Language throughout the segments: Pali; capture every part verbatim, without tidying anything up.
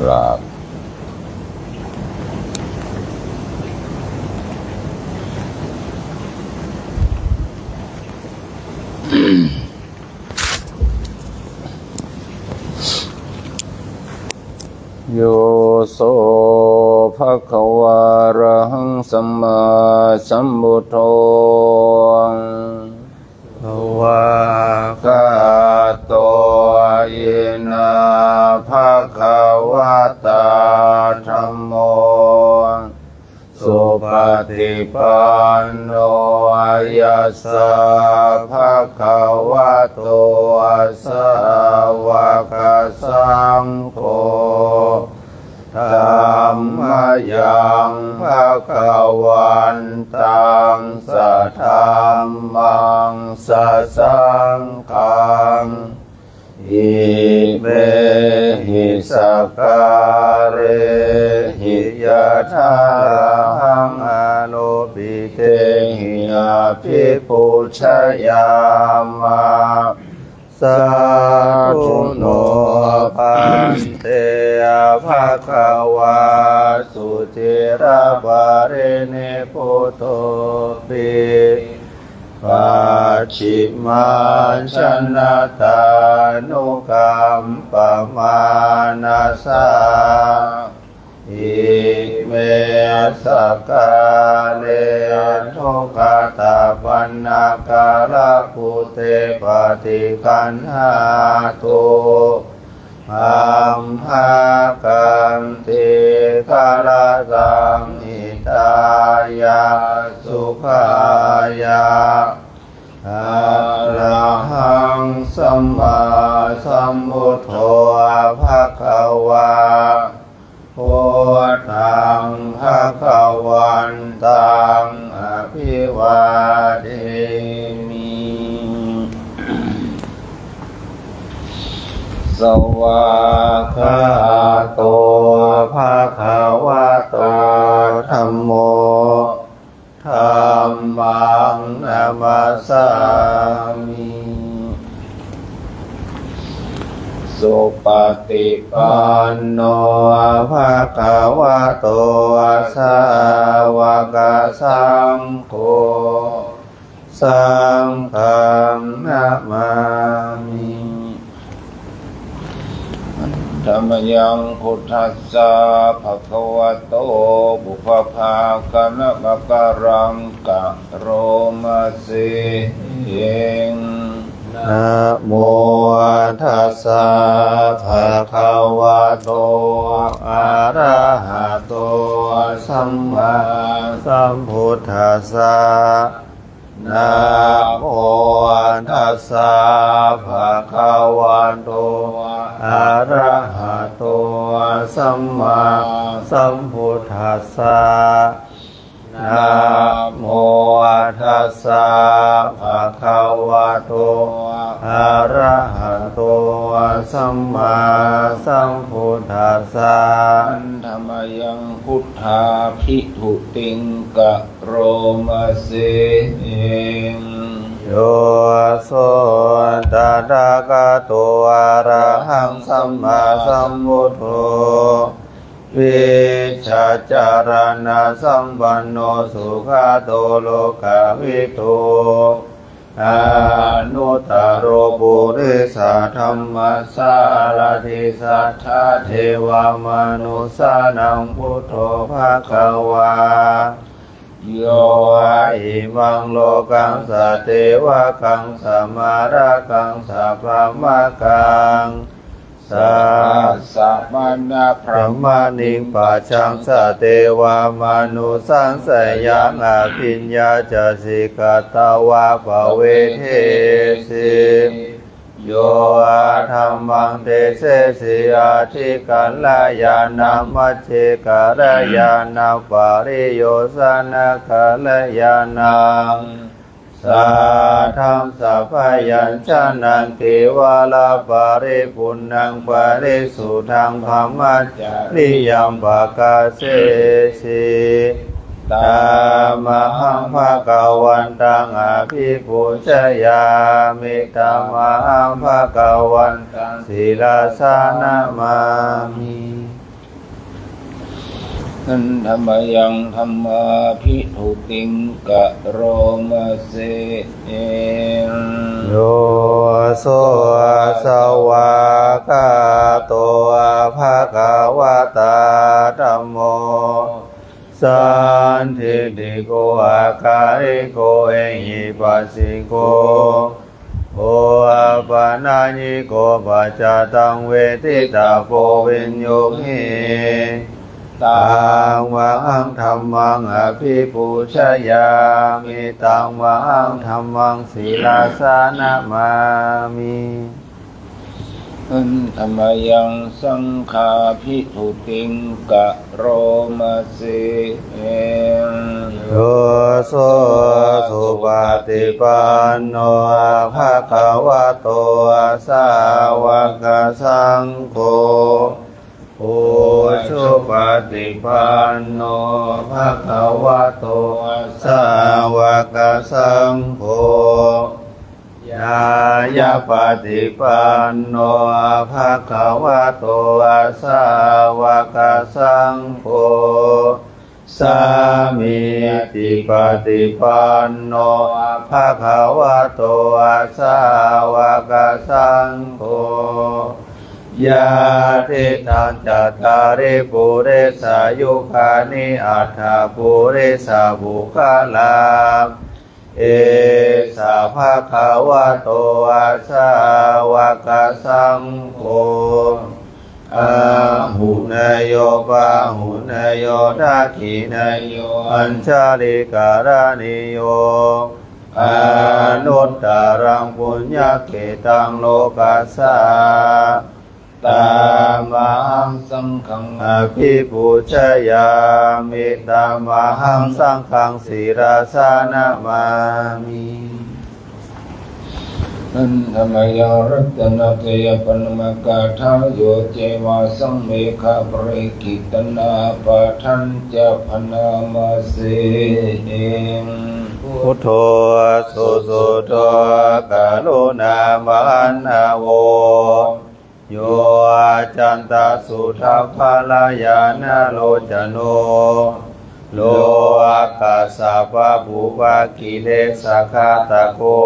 กราบ Yo so bhagavā arahaṃ sammāsambuddho svākkhāto yena bhagavatā dhammo supaṭipanno yassa bhagavato sāvakasaṅgho, tammayaṃ bhagavantaṃ sadhammaṃ sasaṅghaṃ imehi sakkārehi yathārahaṃ āropitehi abhipūjayāma. Sādhu no bhante bhagavā suciraparinibbutopi pacchimājanatānukampamānasā ime sakkāre duggatapaṇṇākārabhūte paṭiggaṇhātu amhākaṃ dīgharattaṃhitāya sukhāya. Arahaṃ sammāsambuddho bhagavā, buddhaṃ bhagavantaṃ abhivādemi. Svākkhāto bhagavatā dhammo, dhammaṃ namassāmi. Supaṭipanno bhagavato sāvakasaṅgho, saṅghaṃ namāmi. Handa mayaṃ buddhassa bhagavato pubbabhāganamakāraṃ karoma se. Namo tassa bhagavato arahato sammāsambuddhassa. Namo tassa bhagavato arahato sammāsambuddhassa. Namo tassa bhagavato arahato sammāsambuddhassa. Handa mayaṃ buddhābhigūtiṃ karoma se. Yo so tathāgato arahaṃ sammāsambuddho, vijjācaraṇasampanno sugato lokavidū, anuttaro purisadammasārathi satthā devamanussānaṃ buddho bhagavā. Yo imaṃ lokaṃ sadevakaṃ samārakaṃ sabrahmakaṃ sassamaṇabrāhmaṇiṃ pajaṃ sadevamanussānaṃ seyyaṃ abhiññāya sikkhitvā pavedesi. Yo dhammaṃ desesi atthikaraṇāya namaccekaṇāya navariyojanakaṇāya, saddhaṃ sabbayañjanaṃ kevalaparipuṇṇaṃ parisuddhaṃ brahmacariyaṃ pakāsesi. Tamahaṃ bhagavantaṃ abhipūjayāmi. Tamahaṃ bhagavantaṃ sirasā namāmi. Handa mayaṃ dhammābhidūtiṃ karoma se. Yo so svākkhāto bhagavatā dhammo sandiṭṭhiko akāliko ehipassiko opanayiko paccattaṃ veditabbo viññūhi. Taṃ mahaṃ dhammaṃ abhipūjayāmi, taṃ mahaṃ dhammaṃ sirasā namāmi. Handa mayaṃ saṅghābhidūtiṃ karoma se. Yo so supaṭipanno bhagavato sāvakasaṅgho, ujupaṭipanno bhagavato sāvakasaṅgho, ñāyapaṭipanno bhagavato sāvakasaṅgho, sāmīcipaṭipanno bhagavato sāvakasaṅgho, yadidaṃ cattāri purisayugāni aṭṭha purisapuggalā, esa bhagavato sāvakasaṅgho, āhuneyyo pāhuneyyo dakkhiṇeyyo añjalikaraṇīyo, anuttaraṃ puññakkhettaṃ lokassā. Tamahaṃ saṅghaṃ abhipūjayāmi, tamahaṃ saṅghaṃ sirasā namāmi. Handa mayaṃ ratanattayapariṇāmagāthāyo ceva saṃvegaparakirtanapāṭhañca bhaṇāma se. Buddho susuddho karuṇāmahaṇṇavo, yocantasuddhabbarañāṇa locano, lokassa pāpūpakilesaghātako,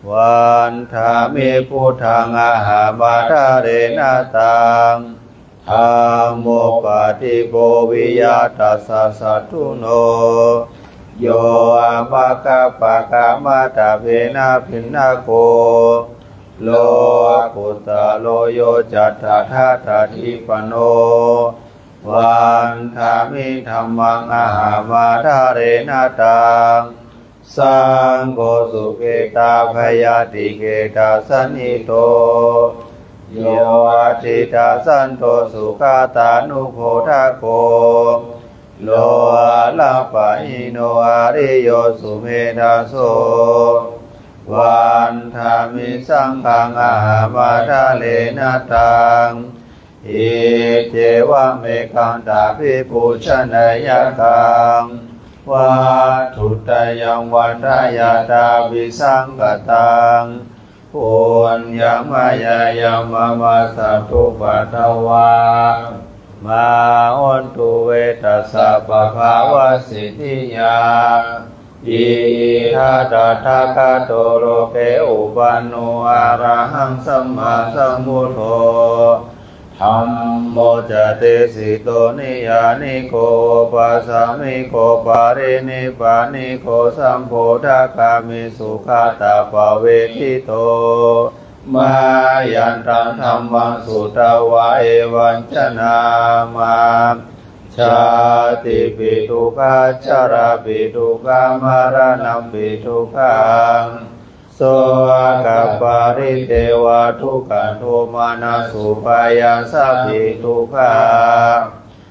vandāmi buddhaṃ ahaṃ ādarena taṃ. Dhammo paṭipo viya tassa satthuno, yo maggappakamādappena bhinnako, lokuttaro yo ca tathāgatappaṭipanno, vandāmi dhammaṃ ahaṃ ādarena taṃ. Saṅgho sukhetabbhayātikhettasañhito, yo diṭṭhasanto sugatānubodhako, lokapahīno ariyo sumedhaso, vandāmi saṅghaṃ ahaṃ ādarena taṃ. Iccevamekampi abhipūjanīyakaṃ vatthuttayaṃ vandeyya taṃ visaṅkhataṃ, puññamayā yaṃ mamaṃ satthūpādavā, mā hontu ve tassa pabhāvasiddhiyā. Idha tathāgato loke uppanno arahaṃ sammāsambuddho, dhammo ca desito niyyāniko opasamiko parinibbāniko sambodhagāmi sugatāpavejjito, mayantaṃ dhammaṃ sutvā evañca nāma: jātipi dukkhā jarāpi dukkhā maraṇampi dukkhaṃ, sokaparidevadukkhadomanassupāyāsāpi dukkhā,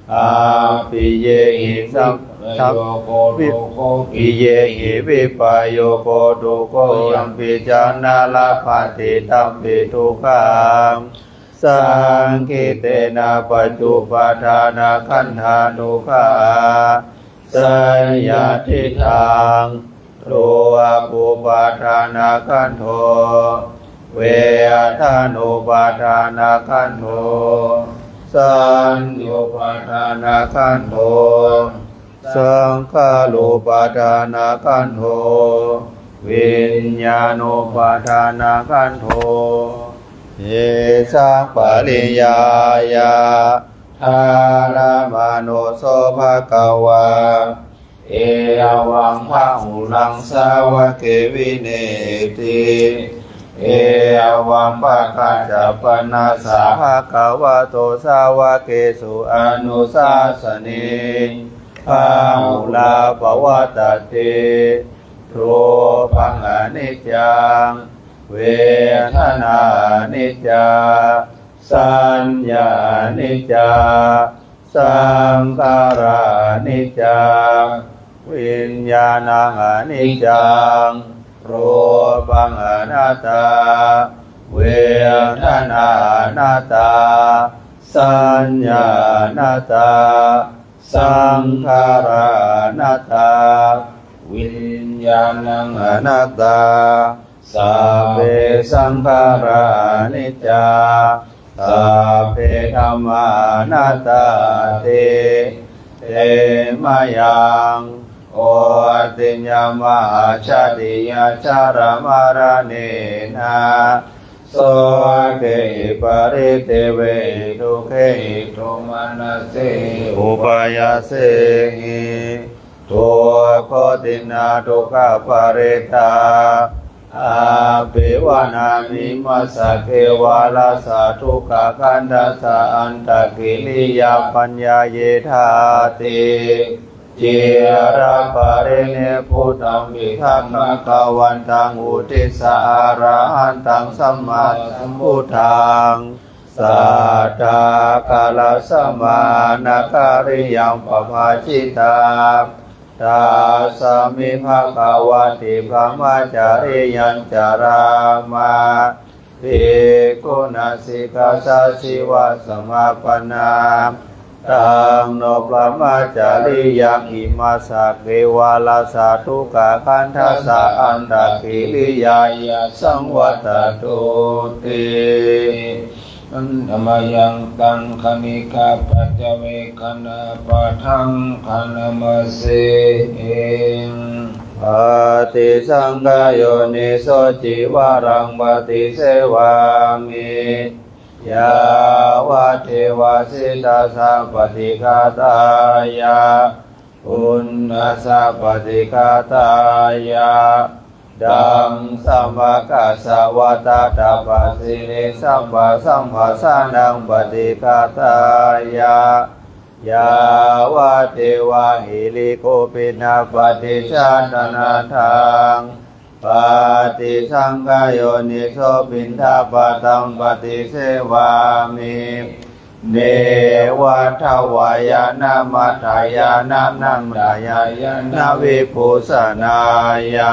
appiyehi vippayogo dukkho, piyehi vippayogo dukkho, yampicchaṃ na labhati tampi dukkhaṃ, saṅkhittena pañcupādānakkhandhā dukkhā. Seyyathīdaṃ: rūpupādānakkhandho, vedanupādānakkhandho, Saññāuppādānakhandho, saṅkhārūppādānakhandho, viññāṇūppādānakhandho. Esaṃ pariyāya dhāramāno so bhagavā, evaṃ bahulaṃ sāvake vineyyati, evaṃ pakāca pana sā bhagavato sāvakesu anusāsanī, bahulā pavattati. Rūpaṃ aniccaṃ, vedanā aniccā, saññā aniccā, saṅkhārā aniccā, viññāṇaṃ aniccaṃ. Rūpaṃ anattā, vedanā anattā, saññā anattā, saṅkhārā anattā, viññāṇaṃ anattā. Sabbe saṅkhārā aniccā, sabbe dhammā anattāti. Te mayaṃ otiññamahācatiya jarāmaraṇena soke paridevehi dukkhehi domanassehi upāyāsehi. Dukkhotiṇṇadukkhaparitā appivaṇṇanimassa kevalassa dukkhakkhandhassa antakiriyā paññāyedhāti. Ciraparinibbutampi dhammakavantaṃ uddissa arahantaṃ sammāsambuddhaṃ satthākarasamānakariyaṃ pabbajitā. Tasmiṃ bhagavati brahmacariyañcarāma bhikkhunā sikkhāsājīvasamāpannā. Taṃ no brahmacariyaṃ imassa kevalassa dukkhakkhandhassa antakiriyāya saṃvattatūti. Handa mayaṃ taṃ khaṇikapaccavekkhaṇapāṭhaṃ khaṇamāse. Paṭisaṅkhā yoniso cīvaraṃ paṭisevāmi yāvadeva sītassa paṭighātāya uṇhassa paṭighātāya, ḍaṃsamakasavātātapasiriṃsapasamphassānaṃ paṭighātāya, yāvadeva hirikopinapaṭicchādanatthaṃ. Paṭisaṅkhā yoniso piṇḍapātaṃ paṭisevāmi neva davāya na madāya na maṇḍanāya na vibhūsanāya,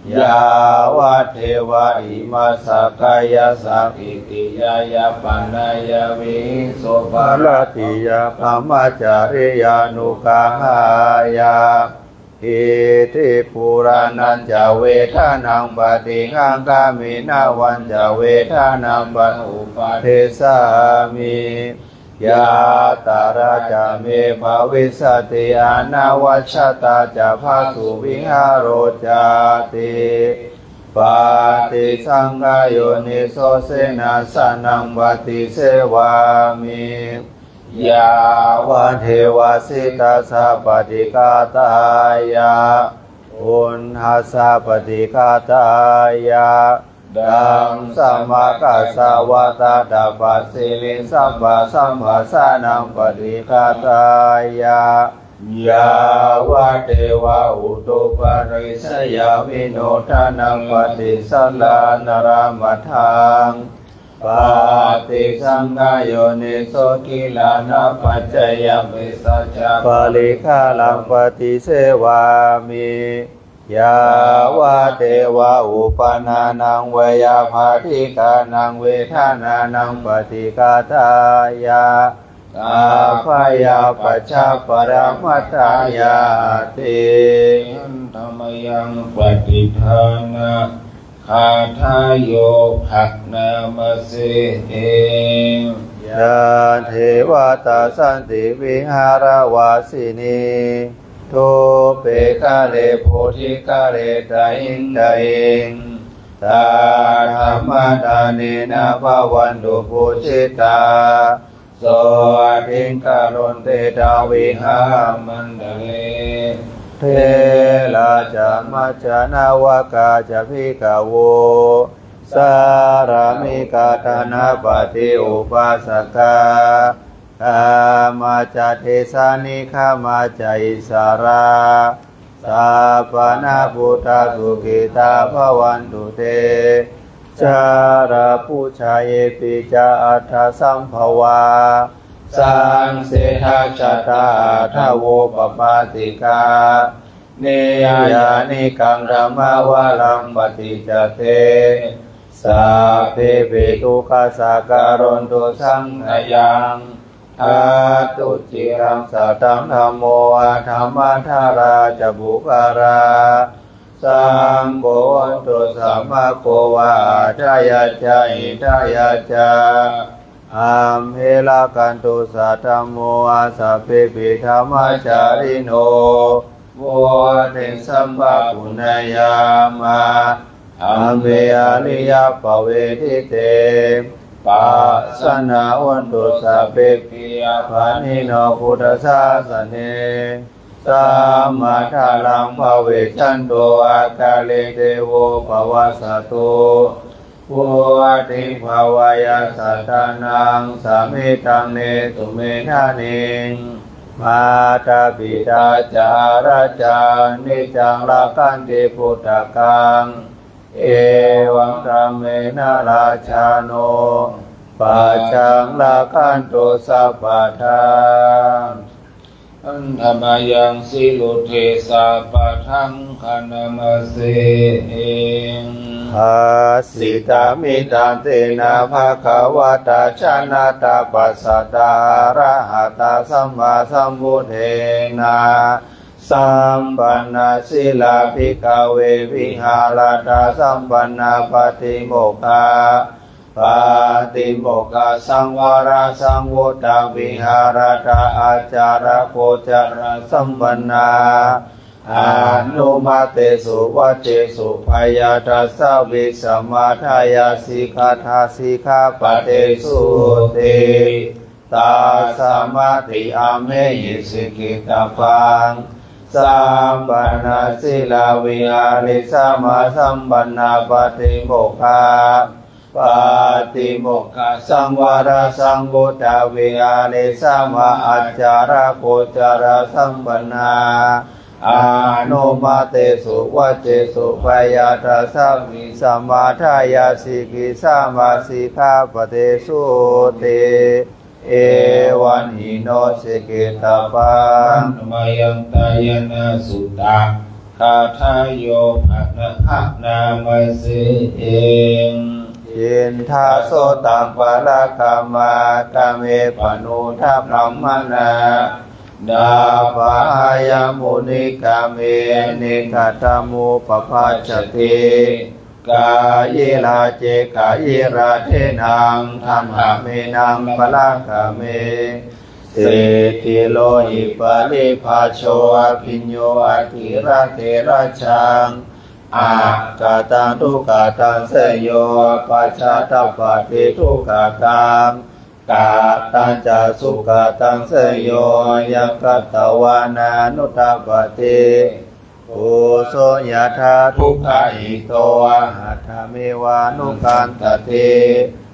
yāvadeva imassa kāyassa ṭhitiyā yāpanāya vihiṃsuparatiyā brahmacariyānuggahāya. Iti purāṇañca vedanaṃ paṭihaṅkhāmi navañca vedanaṃ paṭihaṅkhāmi. Yātrā ca me bhavissati anavajjatā ca phāsuvihāro cāti. Paṭisaṅkhā yoniso senāsanaṃ paṭisevāmi yāvadeva sītassa paṭighātāya uṇhassa paṭighātāya, ḍaṃsamakasavātātapasiriṃsapasamphassānaṃ paṭighātāya, yāvadeva utuparissayavinodanaṃ paṭisallānārāmatthaṃ. Paṭisaṅkhā yoniso gilānapaccayabhesajjaparikkhāraṃ paṭisevāmi yāvadeva uppannānaṃ veyyābādhikānaṃ vedanānaṃ paṭighātāya, abyāpajjhaparamatāyāti. Handa mayaṃ paṭidāna gāthāyo bhaṇāma se. Yā devatā santi vihāravāsinī, thūpe ghare bodhighare tahiṃ tahiṃ, tā dhammadānena bhavantu pūjitā, sotthiṃ karontedha vihāramaṇḍale. Therā ca majjhā navakā ca bhikkhavo, sārāmikā dānapatī upāsakā, gāmā ca desā nigamā ca issarā, sappāṇabhūtā sukhitā bhavantu te. Jalābujā yepi ca aṇḍasambhavā, saṃsedajātā athavopapātikā, niyyānikaṃ dhammavaraṃ paṭicca te, sabbepi dukkhassa karontu saṅkhayaṃ. Ṭhātu ciraṃ sataṃ dhammo, dhammaddharā ca puggalā, saṅgho hotu samaggo va, atthāya ca hitāya ca. Amhe rakkhatu saddhammo, sabbepi dhammacārino, vuḍḍhiṃ sampāpuṇeyyāma, amhe ariyappavedite. Pasannā hontu sabbepi, pāṇino buddhasāsane, sammā dhāraṃ pavecchanto, akāle devo pavassatu. Vuḍḍhibhāvāya sattānaṃ, samiddhaṃ netu medaniṃ. Mātā pitā ca atrajaṃ, niccaṃ rakkhanti puttakaṃ, evaṃ dhammena rājāno, pajaṃ rakkhantu sabbadā. Handa mayaṃ sīlū te sabbaṭṭhānaṃ namassīhi. Hasitāmiddhantena bhagavatā jānatā passatā arahatā sammāsambuddhena, sampannasīlā bhikkhave vihāratthasampannā pātimokkha pātimokkhasaṃvarasaṃvuttā vihārattha ācāragocarasampannā anumattesu vaccesu bhayadassā visuddhā sikkhā sikkhāpadesu te. Tasmātiamhehi sikkhitabbaṃ. Sampannasīlā vihāri sammāsampannā pātimokkha pātimokkhasaṃvarasaṃvuttā vihāri sammā ācāragocarā sampannā anumattesu vaccesu bhayadassā visuddhā sikkhā sikkhāpadesu te. Evañhi no sikkhitabbaṃ. Mayaṃ dāyanā sutta gāthāyo bhaṇāma se. Cindaṃ sotaṃ parakkamā kame panūdha brāhmaṇā nāpahāya munikāme nikkhattamupabbajati. Kāyirā ce kāyirā denaṃ taṇhamenaṃ parakkhame. Seṭṭhiro hi paribhājo abhiñño athiratherajaṃ akataṃ dukkhataṃ seyo paccattappati dukkhataṃ. Katañca sukataṃ seyo yaṃ katvāna anuttappati. Puso yathā dukkhahito hatthamanukampati.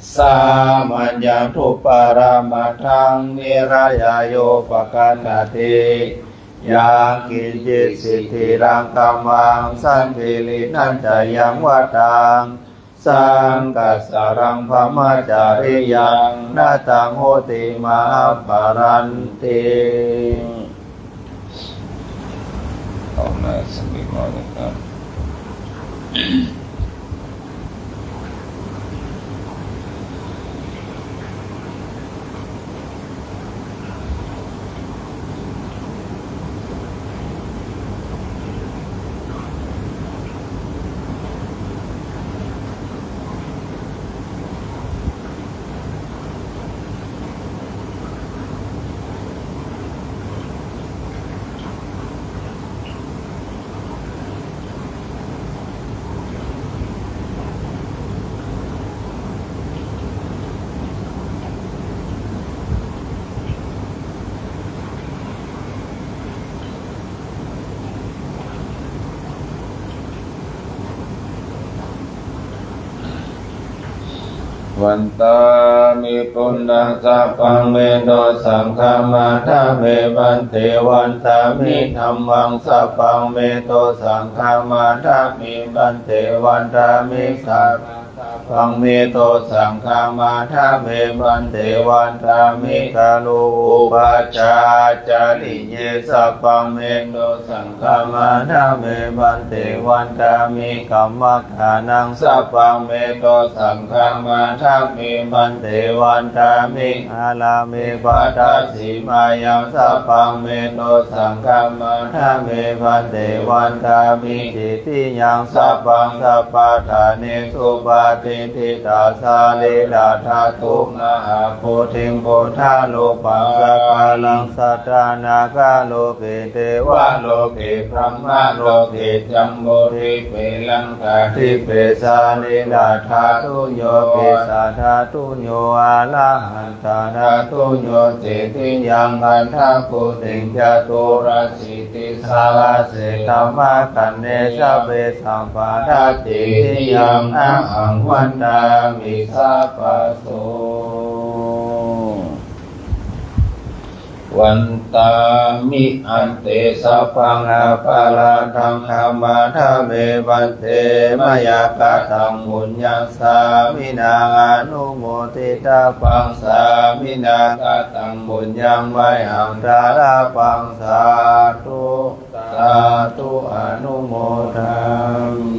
Samaññaṃ dubbaraṃ maṅgaṃ niyyānikaṃ upakappati. Yaṅkiñci siddhirakkhamāma santi virattaṃ yaṃ vataṃ saṅghācaraṃ brahmacariyaṃ na taṃ hoti mahapparanti. เอามาสวดมนต์นะครับ Ṭhātu Vandāmi buddhaṃ sabbaṃ me dosaṃ khamatha me bhante. Vandāmi dhammaṃ sabbaṃ me dosaṃ khamatha me bhante. Vandāmi saṅghaṃ sabbaṃ me dosaṃ khamatha me bhante. Vandāmi guru upajjhāyācariye sabbaṃ me dosaṃ khamatha me bhante. Vandāmi kammaṭṭhānaṃ sabbaṃ me dosaṃ khamatha me bhante. Vandāmi ārāme bhaddasīmāyaṃ sabbaṃ me dosaṃ khamatha me bhante. Vandāmi cittiyaṃ sabbaṃ sabbaṭṭhānesu patiṭṭhitā sārīradhātu mahābodhiṃ buddharūpaṃ sakalaṃ sadā nāgaloke devaloke brahmaloke jambudīpe laṅkādīpe sārīradhātuñño disādhātuñño arahan tadhātuñño cittiyaṃ gandhakuṭiṃ caturāsītisahasse dhammakkhandhe sabbe sampadācittiyaṃ ahaṃ vandāmi sabbaso. Vandāmi ante sabbaṃ aparādhaṃ khamatha me bhante. Mayā kataṃ puññaṃ sāminā anumoditabbaṃ, sāminā kataṃ puññaṃ mayhaṃ dātabbaṃ. Sādhu sādhu anumodāmi.